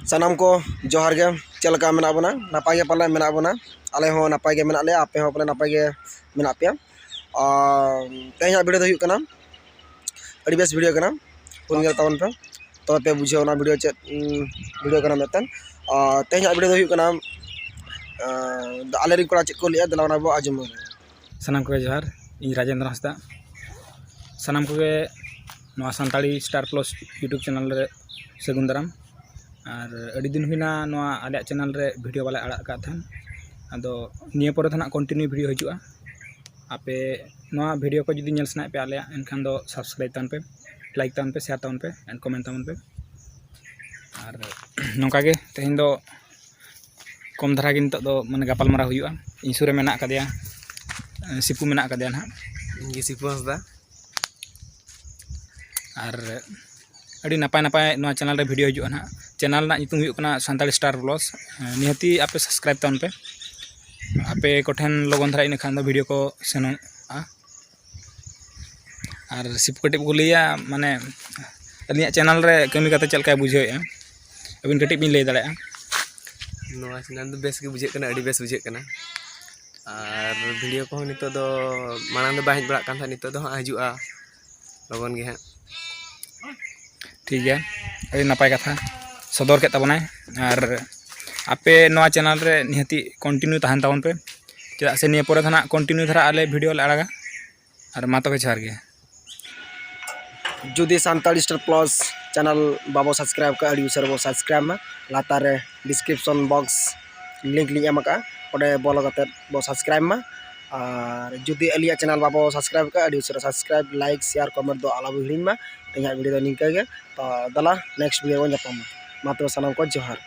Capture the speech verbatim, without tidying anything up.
ᱥᱟᱱᱟᱢ ᱠᱚ ᱡᱚᱦᱟᱨ ᱜᱮ᱾ ᱪᱮᱫ ᱞᱮᱠᱟ ᱢᱮᱱᱟᱜ ᱵᱚᱱᱟ? ᱱᱟᱯᱟᱭ ᱜᱮ ᱯᱟᱞᱮ ᱢᱮᱱᱟᱜ ᱵᱚᱱᱟ᱾ ᱟᱞᱮ ᱦᱚᱸ ᱱᱟᱯᱟᱭ ᱜᱮ ᱢᱮᱱᱟᱜ ᱞᱮᱭᱟ, ᱟᱯᱮ ᱦᱚᱸ ᱯᱟᱞᱮ ᱱᱟᱯᱟᱭ ᱜᱮ ᱢᱮᱱᱟᱜ ᱯᱮᱭᱟ᱾ ᱟᱨ ᱛᱮᱦᱮᱧᱟᱜ video ᱫᱚ ᱦᱩᱭᱩᱜ ᱠᱟᱱᱟ, ᱟᱹᱰᱤ ᱵᱮᱥ video ᱠᱟᱱᱟ, ᱯᱩᱱ ᱜᱮᱞ ᱛᱟᱵᱚᱱ ᱯᱮ, ᱛᱚᱵᱮ ᱯᱮ ᱵᱩᱡᱷᱟᱹᱣᱟ ᱚᱱᱟ video ᱪᱮᱫ, ᱩᱸ, video ᱠᱟᱱᱟ ᱢᱤᱫᱴᱮᱱ᱾ ᱟᱨ ᱛᱮᱦᱮᱧᱟᱜ video ᱫᱚ ᱦᱩᱭᱩᱜ ᱠᱟᱱᱟ, ᱟᱸ, ᱟᱞᱮ ᱨᱮᱱ ᱠᱚᱲᱟ ᱪᱮᱫ ᱠᱚ ᱞᱟᱹᱭᱟ, ᱫᱮᱞᱟ ᱚᱱᱟ ᱵᱚ ᱟᱸᱡᱚᱢᱟ᱾ ᱥᱟᱱᱟᱢ ᱠᱚᱜᱮ ᱡᱚᱦᱟᱨ, ᱤᱧ ᱨᱟᱡᱮᱱᱫᱨᱚ ᱦᱟᱸᱥᱫᱟ᱾ ᱥᱟᱱᱟᱢ ᱠᱚᱜᱮ ᱱᱚᱣᱟ Santali Star Plus YouTube channel ᱨᱮ ᱥᱟᱹᱜᱩᱱ ᱫᱟᱨᱟᱢ᱾ ᱟᱨ ᱟᱹᱰᱤ ᱫᱤᱱ ᱦᱩᱭᱱᱟ ᱱᱚᱣᱟ ᱟᱞᱮᱭᱟᱜ channel ᱨᱮ video ᱵᱟᱞᱮ ᱟᱲᱟᱜ ᱟᱠᱟᱫ ᱛᱟᱦᱮᱱ, ᱟᱫᱚ ᱱᱤᱭᱟᱹ ᱯᱚᱨᱮ ᱫᱚ ᱱᱟᱜ continue video ᱦᱤᱡᱩᱜᱼᱟ᱾ ᱟᱯᱮ ᱱᱚᱣᱟ video ᱠᱚ ᱡᱩᱫᱤ ᱧᱮᱞ ᱥᱟᱱᱟᱭᱮᱫ ᱯᱮᱭᱟ ᱟᱞᱮᱭᱟᱜ, ᱮᱱᱠᱷᱟᱱ ᱫᱚ subscribe ᱛᱟᱵᱚᱱ ᱯᱮ, like ᱛᱟᱵᱚᱱ ᱯᱮ, share ᱛᱟᱵᱚᱱ ᱯᱮ and comment ᱛᱟᱵᱚᱱ ᱯᱮ᱾ ᱟᱨ ᱱᱚᱝᱠᱟ ᱜᱮ ᱛᱮᱦᱮᱧ ᱫᱚ ᱠᱚᱢ ᱫᱷᱟᱨᱟ ᱜᱮ ᱱᱤᱛᱚᱜ ᱫᱚ ᱢᱟᱱᱮ ᱜᱟᱯᱟᱞᱢᱟᱨᱟᱣ ᱦᱩᱭᱩᱜᱼᱟ᱾ ᱤᱧ ᱥᱩᱨ ᱨᱮ ᱢᱮᱱᱟᱜ ᱟᱠᱟᱫᱮᱭᱟ, ᱥᱤᱯᱩ ᱢᱮᱱᱟᱜ ᱟᱠᱟᱫᱮᱭᱟ ᱱᱟᱦᱟᱜ᱾ ᱤᱧ ᱜᱮ ᱥᱤᱯᱩ ᱦᱟᱸᱥᱫᱟ᱾ ᱟᱨ ᱟᱹᱰᱤ ᱱᱟᱯᱟᱭ ᱱᱟᱯᱟᱭ ᱱᱚᱣᱟ channel ᱨᱮ video ᱦᱤᱡᱩᱜᱼᱟ ᱱᱟᱦᱟᱜ᱾ Channel ᱨᱮᱱᱟᱜ ᱧᱩᱛᱩᱢ ᱦᱩᱭᱩᱜ ᱠᱟᱱᱟ ᱥᱟᱱᱛᱟᱲᱤ Star Plus᱾ ᱱᱤᱦᱟᱹᱛᱤ ᱟᱯᱮ subscribe ᱛᱟᱵᱚᱱ ᱯᱮ, ᱟᱯᱮ ᱠᱚᱴᱷᱮᱱ ᱞᱚᱜᱚᱱ ᱫᱷᱟᱨᱟ, ᱤᱱᱟᱹ ᱠᱷᱟᱱ ᱫᱚ video ᱠᱚ ᱥᱮᱱᱚᱜᱼᱟ᱾ ᱟᱨ ᱥᱤᱯᱩ ᱠᱟᱹᱴᱤᱡ ᱠᱚ ᱞᱟᱹᱭᱟ, ᱢᱟᱱᱮ ᱟᱹᱞᱤᱧᱟᱜ channel ᱨᱮ ᱠᱟᱹᱢᱤ ᱠᱟᱛᱮ ᱪᱮᱫ ᱞᱮᱠᱟᱭ ᱵᱩᱡᱷᱟᱹᱣᱮᱫᱼᱟ, ᱟᱹᱵᱤᱱ ᱠᱟᱹᱴᱤᱡ ᱵᱤᱱ ᱞᱟᱹᱭ ᱫᱟᱲᱮᱭᱟᱜᱼᱟ? ᱱᱚᱣᱟ channel ᱫᱚ ᱵᱮᱥ ᱜᱮ ᱵᱩᱡᱷᱟᱹᱜ ᱠᱟᱱᱟ, ᱟᱹᱰᱤ ᱵᱮᱥ ᱵᱩᱡᱷᱟᱹᱜ ᱠᱟᱱᱟ᱾ ᱟᱨ video ᱠᱚᱦᱚᱸ ᱱᱤᱛᱚᱜ ᱫᱚ, ᱢᱟᱲᱟᱝ ᱫᱚ ᱵᱟᱭ ᱦᱮᱡ ᱵᱟᱲᱟᱜ ᱠᱟᱱ ᱛᱟᱦᱮᱸᱫ, ᱱᱤᱛᱚᱜ ᱫᱚ ᱦᱟᱸᱜ ᱦᱤᱡᱩᱜᱼᱟ ᱞᱚᱜᱚᱱ ᱜᱮ ᱦᱟᱸᱜ᱾ ᱴᱷᱤᱠ ᱜᱮᱭᱟ, ᱟᱹᱰᱤ ᱱᱟᱯᱟᱭ ᱠᱟᱛᱷᱟ ᱥᱚᱫᱚᱨ ᱠᱮᱫ ᱛᱟᱵᱚᱱᱟᱭ᱾ ᱟᱨ ᱟᱯᱮ ᱱᱚᱣᱟ channel ᱨᱮ ᱱᱤᱦᱟᱹᱛᱤ continue ᱛᱟᱦᱮᱱ ᱛᱟᱵᱚᱱ ᱯᱮ, ᱪᱮᱫᱟᱜ ᱥᱮ ᱱᱤᱭᱟᱹ ᱯᱚᱨᱮ ᱫᱚ ᱱᱟᱜ continue ᱫᱷᱟᱨᱟ ᱟᱞᱮ video ᱞᱮ ᱟᱲᱟᱜᱟ᱾ ᱟᱨ ᱢᱟ ᱛᱚᱵᱮ ᱡᱚᱦᱟᱨ ᱜᱮ᱾ ᱡᱩᱫᱤ ᱥᱟᱱᱛᱟᱲᱤ Star Plus channel ᱵᱟᱵᱚ subscribe ᱠᱟᱜᱼᱟ, ᱟᱹᱰᱤ ᱩᱥᱟᱹᱨᱟ ᱵᱚ subscribe ᱢᱟ᱾ ᱞᱟᱛᱟᱨ ᱨᱮ description box link ᱞᱤᱧ ᱮᱢ ᱟᱠᱟᱫᱼᱟ, ᱚᱸᱰᱮ ᱵᱚᱞᱚ ᱠᱟᱛᱮᱫ ᱵᱚ subscribe ᱢᱟ᱾ ᱟᱨ ᱡᱩᱫᱤ ᱟᱹᱞᱤᱧᱟᱜ channel ᱵᱟᱵᱚ subscribe ᱠᱟᱜᱼᱟ, ᱟᱹᱰᱤ ᱩᱥᱟᱹᱨᱟ subscribe, like, share, comment ᱫᱚ ᱟᱞᱚ ᱵᱚ ᱦᱤᱲᱤᱧ ᱢᱟ᱾ ᱛᱮᱦᱮᱧᱟᱜ video ᱫᱚ ᱱᱤᱝᱠᱟᱹ ᱜᱮ᱾ ᱛᱚ ᱫᱮᱞᱟ next video ᱵᱚᱱ ᱧᱟᱯᱟᱢᱟ᱾ ᱢᱟ ᱛᱚᱵᱮ ᱥᱟᱱᱟᱢ ᱠᱚ ᱡᱚᱦᱟᱨ᱾